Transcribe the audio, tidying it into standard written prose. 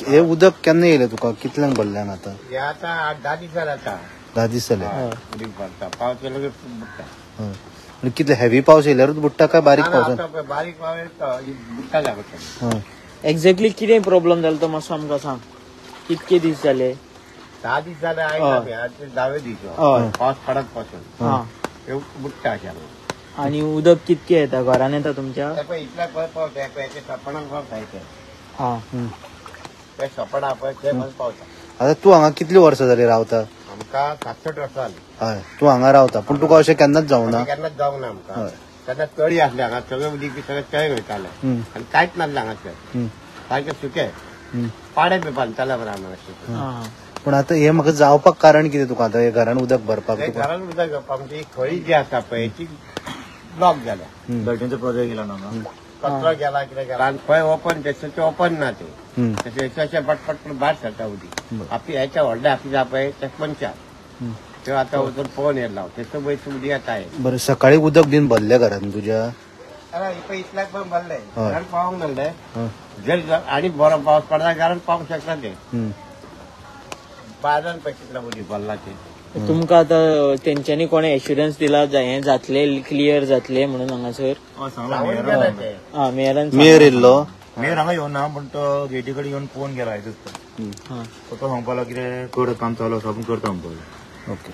हे उदक केन्ना येयलें तुका, कितल्यांक भरलें हांगा आतां? हे आतां 8-10 दीस जाले आतां. 10 दीस जाले. उदीक भरता, पावस येयलो की बुडटा. हय, कितले हेवी पावस येयल्यारूच बुडटा काय बारीक पावसान? बारीक पावस बुडटा जागो. एक्झॅक्टली कितें प्रॉब्लम जालो तो मातसो आमकां सांग. कितके दीस जाले? 10 दीस जाले. आयज 10वे दीस पावस पडत पासून बुडटा. आनी उदक कितके येता घरान येता तुमच्या? इतल्या पळय पावस सपणाक पावता. ते सपणा पळय ते पावता. आतां तूं हांगा कितली वर्सां जाली रावता? आमकां 7-8 वर्सां जाली. हय, तूं हांगा रावता, पूण तुका अशें केन्नाच जावना? केन्नाच जावना आमकां. तेन्ना तळी आसली हांगा, सगळें उदीक बी सगळें तळी वयतालें आनी कांयच नासलें हांगासर, सारकें सुकें पाडे बी बांदताले बरें आमकां. पूण आतां हें म्हाका जावपाक कारण कितें तुका आतां हे घरान उदक भरपाक? घरान उदक भरपाक म्हणजे खळी जी आसा पळय ती ब्लॉक जाल्या. गळटेंचो प्रोजेक्ट गेला ना, कचरो गेला कितें गेला आनी खंय ओपन तशें ओपन ना ते, तशें अशें पटपट भायर सरता उदीक. आपली हेच्या व्हडल्या ऑफिसा पळय ते मनशां त्यो आतां वचून पळोवन येयला तेचो पळय उदीक येता. बरें, सकाळी उदक बीन भरलें घरान तुज्या? अरे इतल्याक पण भरलें, घरान पावोंक नासलें. जर आनी बरो पावस पडला घरान पावंक शकना ते, बाजारान पळय कितलें उदीक भरला ते. तुमकां आतां तेंच्यांनी कोणें एश्युरन्स दिला हें जातलें, क्लियर जातलें म्हणून हांगासर? मेयरान. मेयर येयल्लो? मेयर हांगा येवना, पूण तो गेटी कडेन येवन पळोवन गेला आयजूच. तो सांगपाक लागलो कितें कर, काम चालू आसा, आपूण करता म्हणपाक. ओके.